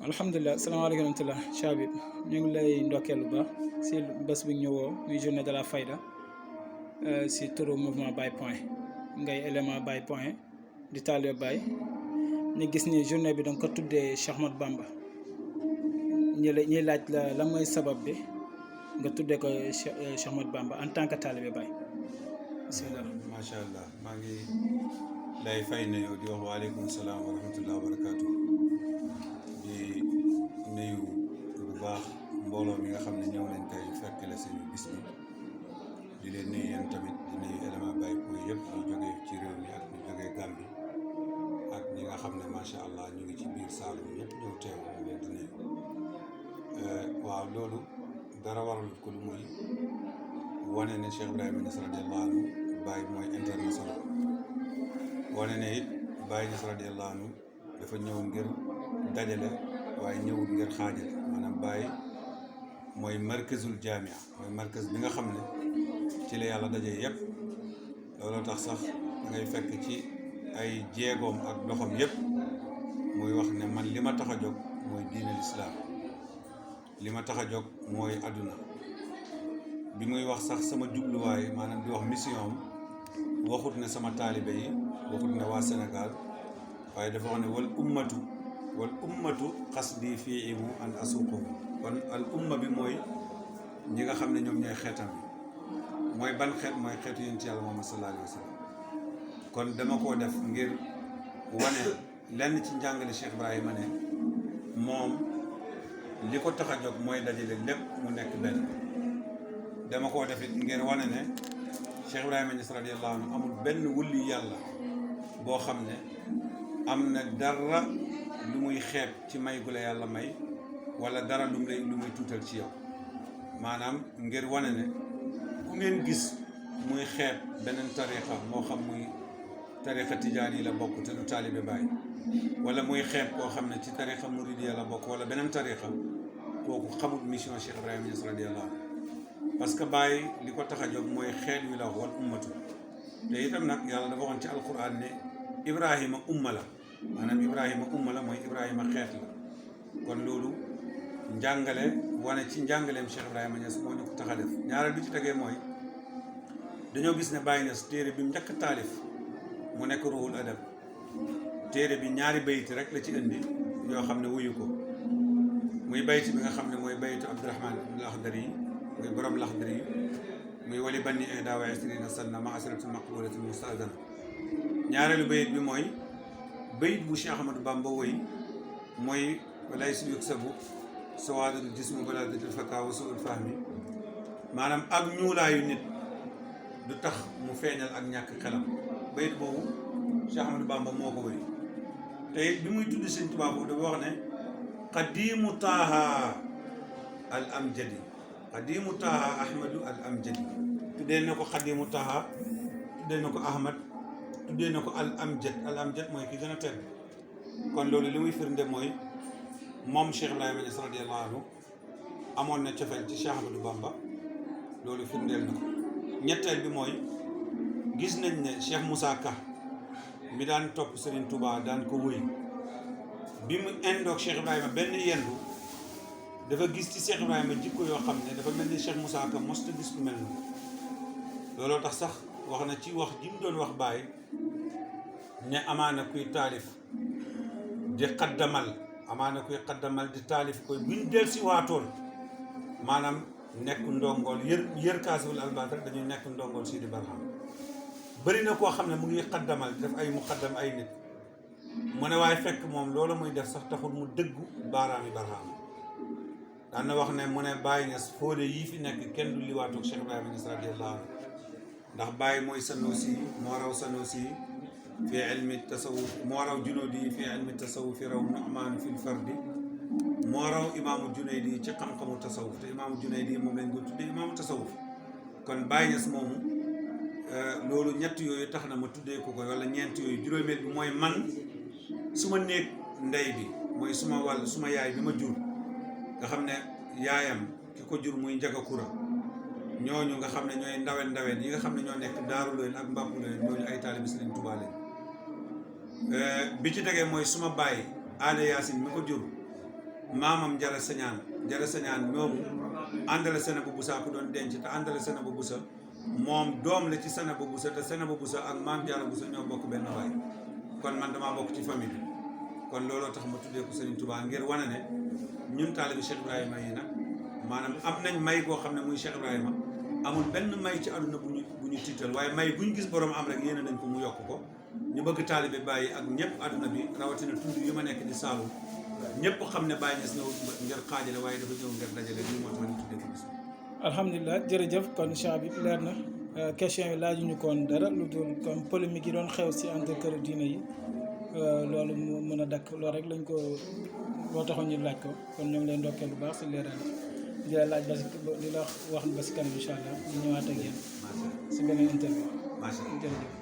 alhamdulilah salaamaaleykum wa rahmatulah Chabib ñu ngi lay ndokkeel bu baax si bés bu ñëwoo muy journée de la fayda si turu mouvement Baye Point ngay élément Baye Point di taalibe Baye ñu gis ni journée bi danga ko tuddee Cheikh Ahmadou Bamba ñuy laaj la mooy sabab bi nga tuddee ko Cheikh Ahmadou Bamba en tant que taalibe Baye. bisimilah. macha allah maa ngi lay fay ne yow di wax waaleykum salaam wa rahmatullah wa barakaatu di nuyu bu baax mbooloo mi nga xam ne ñëw nañ tey fekk la seen bis bi di leen nuyu yéen tamit di nuyu élément Baye Point yëpp ñu jógee ci réew mi ak ñu jógee Gambie ak ñi nga xam ne macha allah ñu ngi ci biir Saalum yëpp ñëw teew ñu leen di nuyu waaw loolu dara waral ko lu muy wane ne Cheikh Ibrahima Niass radiyallahu anhu Baye mooy international wane ne it Baye Niass radiyallahu anhu dafa ñëw ngir dajale waaye ñëwul ngir xaajale maanaam Baye mooy markazul jaamia mooy markaz bi nga xam ne ci la yàlla dajee yëpp looloo tax sax ngay fekk ci ay jéegoom ak doxam yëpp muy wax ne man li ma tax a jóg mooy diine lislaam li ma tax a jóg mooy àdduna bi muy wax sax sama jubluwaay maanaam di wax mission am waxut ne sama taalibe yi waxut ne waa Sénégal waaye dafa wax ne wal ummatu xasdi fii imu an asuqo kon al umma bi mooy ñi nga xam ne ñoom ñooy xeetam bi mooy ban xeet mooy xeetu yonent Yàlla Muhammad sallallahu alayhi wa sallam kon dama koo def ngir wane lenn ci njàngale Cheikh Ibrahima ne moom li ko tax a jóg mooy dajale lépp mu nekk benn dama koo def it ngir wane ne Cheikh Ibrahima Niass radiyallahu anhu amul benn wulli yàlla boo xam ne am na dara lu muy xeeb ci may gu la yàlla may wala dara lu muy tuutal ci yow maanaam ngir wane ne ku ngeen gis muy xeeb beneen tariqa moo xam muy tariqa tijaan yi la bokk te du taalibe Baay wala muy xeeb koo xam ne ci tariqa muridiya la bokk wala beneen tariqa kooku xamul mission Cheikh Ibrahima Niass radiyallahu anhu parce que Baye li ko tax a jóg mooy xeet wi la wal ummatu te itam nag yàlla dafa waxoon ci alquran ne Ibrahima umma la maanaam Ibrahima umma la mooy Ibrahima xeet la kon loolu njàngale wane ci njàngaleem Cheikh Ibrahima Niass moo ñu ko tax a def ñaareel bi ci tegee mooy dañoo gis ne Baye Niass téere bi mu njëkk taalif mu nekk ruhul adab téere bi ñaari bayti rek la ci indi yoo xam ne wuyu ko muy bayti bi nga xam ne mooy baytu Abdurahman ibn Akhdari muy borom Laxdari yi muy wali banni ihdaa wa ishrina sanna ma asratin maqbulatin mustazana ñaareelu bayit bi mooy bayit bu Cheikh Ahmadou Bamba woy mooy walay su yuksabu sawaadul jismu baladatul faka wa suul fahmi maanaam ak ñuulaayu nit du tax mu feeñal ak ñàkk xelam bayit boobu Cheikh Ahmadou Bamba moo ko woy te it bi muy tudd Sëñ Tuubaa boobu dafa wax ne qadimu taaha al amjadi xadimu taha ahmadu al amjadi tuddee na ko xadimu taha tuddee na ko ahmad tuddee na ko al amjad mooy ki gën a tedd kon loolu li muy firnde mooy moom Cheikh Ibrahima Niass radiyallahu anhu amoon na cofeel ci Cheikh Ahmadou Bamba loolu firndeel na ko ñetteel bi mooy gis nañ ne Cheikh Moussa Ka mi daan topp Serigne Touba daan ko wëy bi mu indoog Cheikh Ibrahima benn yendu dafa gis ci Cheikh Ibrahima jikko yoo xam ne dafa mel ni Cheikh Moussa Ka mosta gis lu mel noonu looloo tax sax wax na ci wax ji mu doon wax Baye ne amaana kuy taalif di xaddamal amaana kuy xaddamal di taalif koy buñ del si waatoon maanaam nekk ndongool yër kaasiwul albaat rek dañuy nekk ndongool Sidi Barham bëri na koo xam ne mu ngi xaddamal def ay mu xaddam ay nit mu ne waaye fekk moom loolu muy def sax taxul mu dëggu baaraami Barham daan na wax ne mu ne Baye Niass fóode yii fi nekk kenn du liwaatoog Cheikh Ibrahima Niass radiyallahu anhu ndax Baye mooy Sanusi moo raw Sanusi fi ilmi tasawuf moo raw Junayd fi ilmi tasawuf raw Nu'man fil fardi moo raw imaamu Junayd ci xam-xamu tasawuf te imaamu Junayd moom lañ ko tuddee imaamu tasawuf kon Baye Niass moomu loolu ñett yooyu tax na ma tuddee ko koy wala ñeent yooyu juróomeel bi mooy man suma néeg ndey bi mooy suma wàll suma yaay bi ma jur nga xam ne yaayam ki ko jur muy Njaga Kura ñooñu nga xam ne ñooy ndaween yi nga xam ne ñoo nekk Daaru Loyen ak Mbàkku Loyen ñooñu ay taalibi Sëriñ Tuubaa lañ bi ci tegee mooy suma baay Aada Yaasin mi ko jur maamam Jara Sañaan moomu àndale Seynabou Bousso ku doon denc te àndale Seynabou Bousso moom doom la ci Seynabou Bousso te Seynabou Bousso ak maam Jaara Bousso ñoo bokk benn waay kon man damaa bokk ci famille bi kon looloo tax ma tuddee ko Serigne Touba ngir wane ne ñun taalibi Cheikh Ibrahima yi nag maanaam am nañ may goo xam ne muy Cheikh Ibrahima amul benn may ci àdduna bu ñu tiital waaye may bu ñu gis borom am rek yéene nañ ko mu yokk ko ñu bëgg taalibe Baye ak ñëpp àdduna bi rawatina tund yi ma nekk di Saalum ñëpp xam ne Baye Niass ñëw ngir xaajale waaye dafa ñëw ngir dajale lii moo tax ñu tuddee ko bis. alhamdulilah jërëjëf kon Cheikh bi leer na question yi laajuñu koon dara lu dul comme polémique yi doon xew si entre kër diine yi loolu mu mën a dakk loolu rek lañ ko loo taxoon ñu laaj ko kon ñoo ngi leen ndokkee bu baax si leeral di la laaj ba si di la wax ba si kanam incha allah ñu ñëwaat ak yéen si beneen interview jërëjëf.